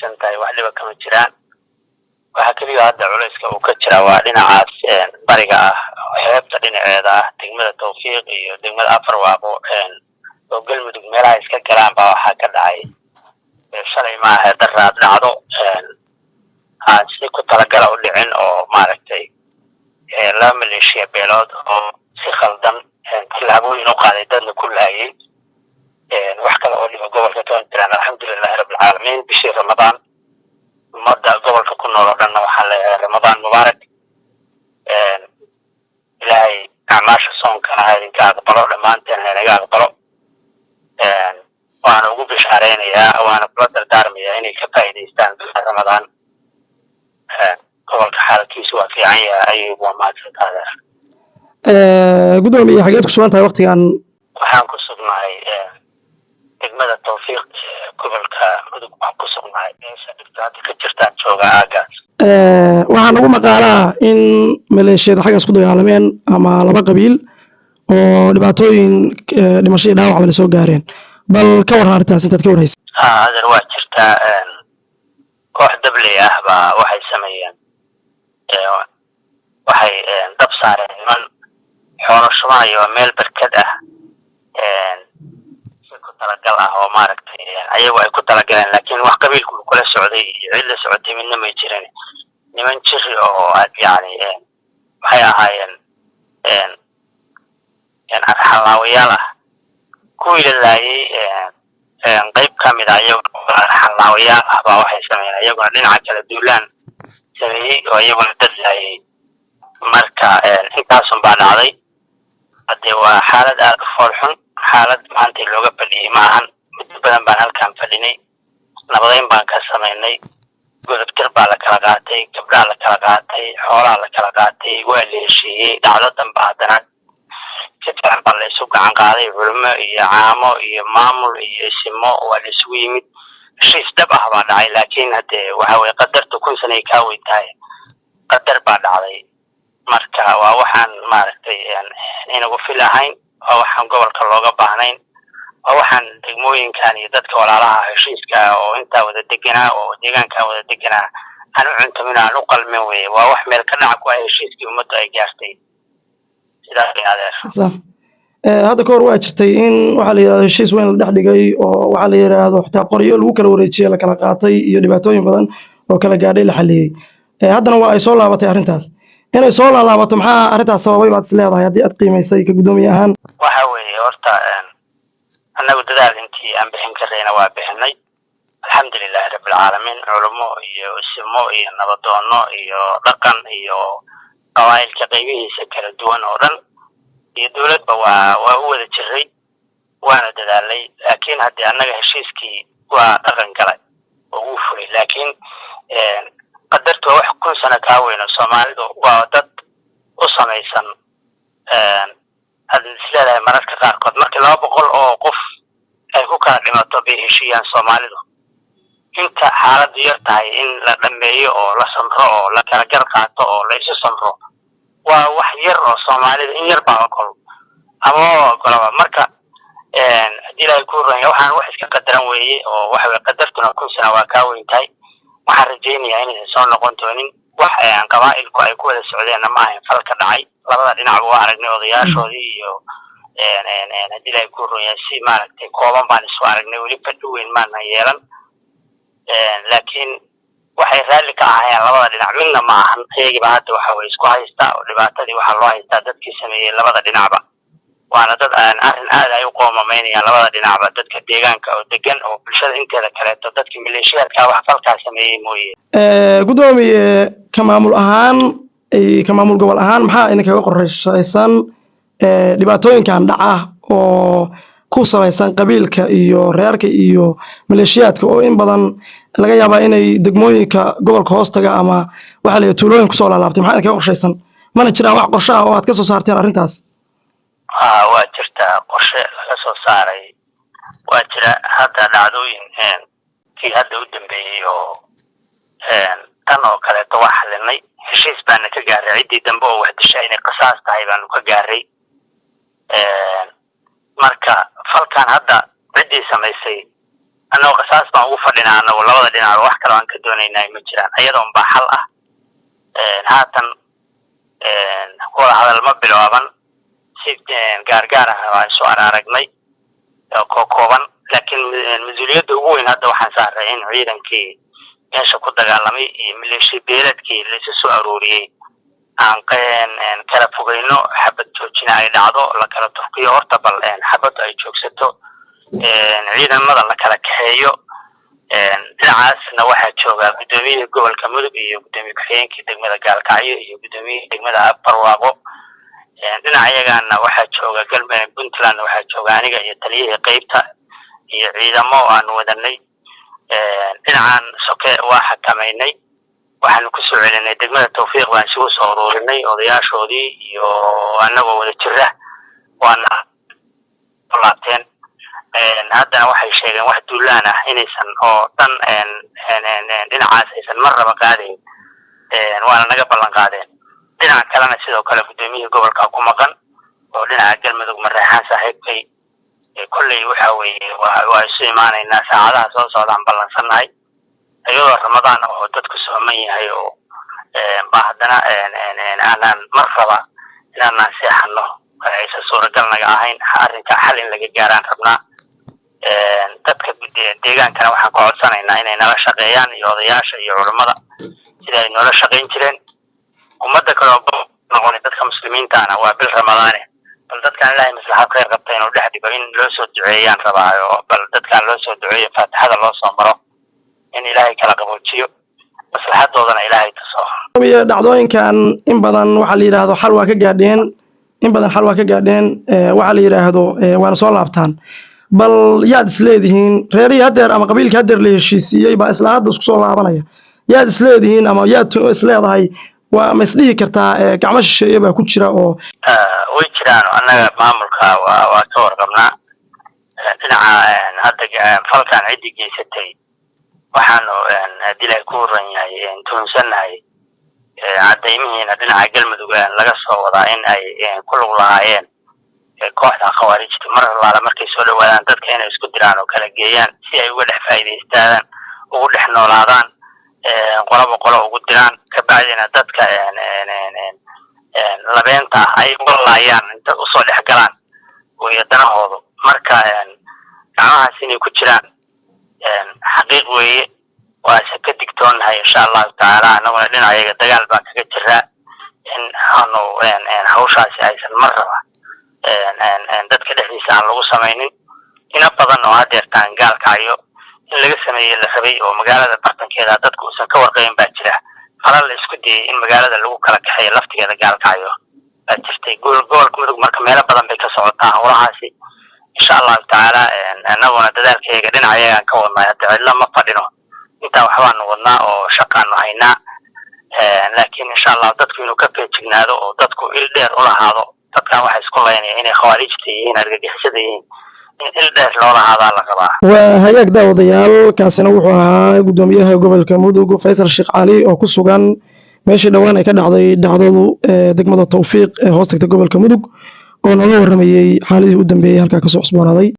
wanaagsan tahay, wax dhiba kama jiraan. Waxaa keliya hadda culayska uu ka jira waa dhinacaas bariga ah, xeebta dhinaceeda ah, degmada Tawfiiq iyo degmada Afarwaaqo oo Galmudug meelaha iska galaan baa waxaa ka dhacay shalay maaha daraad dhacdo aan si ku talagala u dhicin oo maaragtay laba maleeshiya beelood oo si khaldan tillaabooyin u qaaday, dadna ku laayay. Wax kale oo dhiba gobolka kama jiraan, alxamdulilahi rabbilcaalamiin. Bishii Ramadaan ummadda gobolka ku nool oo dhanna waxaa leeyahay Ramadaan mubaarak. Ilaahay acmaasha soonkana ha idinka aqbalo, dhammaanteen ha inaga aqbalo. Waana ugu bishaareynayaa, waana kula dardaarmayaa inay ka faa'iidaystaan bisha Ramadaan. Gobolka xaalkiisu waa fiican yahay. Ayub, waa mahadsantaada. Gudoomiye, xageed ku sugan tahay waktigan? Waxaan ku sugnahay degmada Tawfiiq, gobolka Mudug waan ku sugnahay. Meesha dhibta hadda ka jirtaan jooga aagaas. Waxaa nagu maqaalaa in maleeshiyada xaggaas ku dagaalameen ama laba qabiil oo dhibaatooyin dhimasho iyo dhaawacba la soo gaareen. Bal ka warran arrintaas intaad ka warhaysa. Adeer, waa jirtaa. Koox dabley ah baa waxay sameeyeen, waxay dab saareen niman xoolo shubanayo meel berkad ah, si ku talagal ah oo maaragtay ayagu ay ku talagaleen, laakiin wax qabiilku uu kula socday iyo cid la socotay midna may jirin. Niman jiri oo aad yani waxay ahaayeen arxanlaawayaal ah. Kuwii la laayay qayb ka mid a iyaguna arxanlaawayaal ah baa waxay sameeyeen iyaguna dhinaca kala duulaan sameeyey oo iyaguna dad laayay. Marka intaasun baa dhacday. Haddee waa xaalad aada u fool xun, xaalad maanta looga fadhiyey ma ahan. Muddo badan baan halkan fadhinay, nabadeyn baan ka samaynay, godobtir baa la kala qaatay, gabdhaa la kala qaatay, xoolaa la kala qaatay, waa la heshiiyey. Dhacdo danba haddana si fiican baa la isu gacan qaaday, culimo iyo caamo iyo maamul iyo isimo waa la isugu yimid, heshiis dhab ah baa dhacay. Laakiin haddee waxa weye qadartu kun sanay kaa weyn tahay, qadar baa dhacday. Marka waa waxaan maaragtay inagu fil ahayn, waa waxaan gobolka looga baahnayn, waa waxaan degmooyinkan iyo dadka walaalaha heshiiska oo intaa wada deganaa oo deegaankan wada deganaa aan u cuntamin, aan u qalmin weye. Waa wax meel ka dhac ku ah heshiiskii ummaddu ay gaartay. Sidaas bay, adeer. Sax. Hadda ka hor waa jirtay in waxaa la yidhahdo heshiis weyn la dhex dhigay oo waxaa la yidhaahdo xitaa qoryo lagu kala wareejiyey la kala qaatay iyo dhibaatooyin badan oo kala gaadhay la xaliyey. Haddana waa ay soo laabatay arrintaas. Inay soo laalaabato maxaa arrintaas sababay baad is leedahay, haddii aad qiimaysay ka guddoomiye ahaan? Waxa weeye horta annagu dadaal intii aan bixin karayna waa bixinay, alxamdulilahi rabbilcaalamiin. Culimo iyo isimo iyo nabadoono iyo dhaqan iyo qabaa'ilka qaybihiisa kala duwan oo dhan iyo dowladba waa u wada jiray, waana dadaalay. Laakiin haddii annaga heshiiskii waa dhaqan galay oo wuu fulay, laakiin qadartu waa wax kun sano kaa weyno. Soomaalidu waa dad u samaysan aad isleedahay mararka qaarkood markii 200 oo qof ay ku kala dhimato bay heshiiyaan Soomaalidu. Inta xaaladdu yar tahay in la dhameeyo oo la samro oo la kala gar qaato oo la isu samro waa wax yar oo Soomaalida in yar baa ogol ama ma ogolaba. Marka haddii Ilaahay ku ranya, waxaan wax iska qadaran weeye oo waxa weye qadartuna kun sana waa kaa weyn tahay. Waxaan rajaynayaa inaysan soo noqon doonin. Wax qabaa'ilku ay ku wada socdeenna ma ahayn falka dhacay. Labada dhinacba waa aragnay odayaashoodii iyo haddii Ilaahay ku run si maaragtay kooban baan isu aragnay, weli fadhi weyn maana yeelan. Laakiin waxay raalli ka ahayaan labada dhinac midna ma ahan. Iyagiiba hadda waxa weye isku haysta oo dhibaatadii waxaa loo haystaa dadkii sameeyey labada dhinacba, waana dad aan arrin aad ay u qoomamaynayaan labada dhinacba, dadka deegaanka oo degan oo bulshada inteeda kaleeto, dadkii maleeshiyaadka wax falkaa sameeyey mooye. Guddoomiye, ka maamul ahaan, ka maamul gobol ahaan, maxaa idinkaga qorshaysan dhibaatooyinkan dhaca oo ku salaysan qabiilka iyo reerka iyo maleeshiyaadka oo in badan laga yaabaa inay degmooyinka gobolka hoostaga ama waxaa la yidhaha tuulooyin kusoo laalaabtay? Maxaa idinkaga qorshaysan? Mana jiraan wax qorshe ah oo aad ka soo saarteen arrintaas? Ha, waa jirtaa, qorshe laga soo saaray waa jira. Hadda dhacdooyin kii hadda u dambeeyey oo tan oo kaleeto waa xalinay, heshiis baana ka gaaray. Ciddii dambe oo wax disha inay qisaas tahay baanu ka gaaray. Marka falkan hadda ciddii samaysay Annagoo qasaas baan ugu fadhinaa, annagu labada dhinacba wax kaloo aan ka doonaynaa ma jiraan, iyada unbaa xal ah. Haatan wada hadal ma bilaaban, si gaargaar ah waan isu aragnay oo kooban, laakiin mas-uuliyadda ugu weyn hadda waxaan saaray in ciidankii meesha ku dagaalamay iyo maleeshiya beeleedkii laisu soo arooriyey aan kala fogeyno, xabad joojina ay dhacdo, la kala turkiyo horta, bal xabaddu ay joogsato, ciidamada la kala kaxeeyo. Dhinacaasna waxaa jooga guddoomiyihii gobolka Mudug iyo guddoomiye ku-xigeenkii degmada Gaalkacyo iyo guddoomiyihii degmada Barwaaqo. Dhinaca iyagana waxaa jooga galmudug, Puntlandna waxaa jooga aniga iyo taliyihii qeybta iyo ciidamo aanu wadanay. Dhinacan soke waa xakamaynay, waxaanu kusoo celinay degmada Tawfiiq, baan isugu soo ururinay odayaashoodii iyo annagoo wada jira, waana laabteen. Haddana waxay sheegeen wax duulaan ah inaysan oo dhan dhinacaas aysan mar raba qaadayn, waana naga ballan qaadeen. Dhinaca kalena sidoo kale guddoomiyihii gobolka ku maqan oo dhinaca Galmudug, Mareexaan saaxiibkay. Kolley waxa weeye waa isu imaanaynaa saacadaha soo socdaan, ballansannahay, iyadoo Ramadaan oo dadku sooman yahay oo ba haddana aanaan mar raba inaanaan seexano aysan suuragal naga ahayn. Arrinka xal in laga gaaraan rabnaa. Dadka deegaankana waxaan ka codsanaynaa inay nala shaqeeyaan, iyo odayaasha iyo culummada, sida ay noola shaqayn jireen. Ummadda kale oo noqon dadka muslimiintaana, waa bil Ramadaane, bal dadkaan Ilaahay maslaxad khayr qabta inuu dhex dhigo in loo soo duceeyaan rabaa, oo bal dadkaan loo soo duceeyo, faatixada loo soo maro, in Ilaahay kala qaboojiyo, maslaxadoodana Ilaahay tuso. Dhacdooyinkan in badan waxaa la yidhaahdo xal waa ka gaadheen, in badan xal waa ka gaadheen, waxaa la yidhaahdo waana soo laabtaan. Bal yaad isleedihiin reerihii haddeer ama qabiilkii haddeer la heshiisiiyey baa isla hadda isku soo laabanaya? Yaad isleedihiin ama yaad isleedahay, waa ma isdhihi kartaa gacmo shisheeye baa ku jira oo? Way jiraan. Annaga maamulka waa ka warqabnaa. Dhinaca hadda falkan ciddii geysatay waxaanu, haddii Ilaahay ku horan yahay, tuhunsannahay, caddaymihiina dhinaca Galmudug laga soo wadaa, in ay ku lug lahaayeen kooxda Khawaarijta. Mar allaala markay soo dhawaadaan dadka inay isku diraan oo kala geeyaan si ay uga dhex faa'iidaystaan, ugu dhex noolaadaan, qolaba qolo ugu diraan, kabacdina dadka labeenta ah ay uga laayaan inta usoo dhex galaan weyo danahoodu. Marka gacmahaas inay ku jiraan xaqiiq weeye, waase ka digtoonnahay insha Allahu tacaala. Annaguna dhinacayaga dagaal baan kaga jiraa in aanu hawshaasi aysan mar raba dadka dhexdiisa aan lagu samaynin. Ina badan oo hadeertaan Gaalkacyo in laga sameeyey la rabay oo magaalada bartankeeda dadku uusan ka warqayn baa jira. Falal la isku dayay in magaalada lagu kala kaxeeyo laftigeeda Gaalkacyo baa jirtay. Gobolka Mudug marka meelo badan bay ka socotaa howlahaasi insha Allahu tacaala. Annaguna dadaalkayaga dhinacayagaan ka wadnay, hadda cidlo ma fadhino, intaa waxbaanu wadnaa oo shaqaanu haynaa. Laakiin insha Allahu dadku inuu ka feejignaado oo dadku il dheer ulahaado dadkan waxa isku laynaya inay Khawaarijta yihiin, argagixisada yihiin, in il dheer loo lahaadaa la rabaa. Waa hagaag, daawadayaal, kaasina wuxuu ahaa guddoomiyaha gobolka Mudug, Faysal Sheekh Cali, oo ku sugan meeshii dhowaan ay ka dhacday dhacdadu ee degmada Tawfiiq ee hoos tagta gobolka Mudug, oo nooga waramayey xaaladihii u dambeeyey halkaa kasoo cusboonaaday.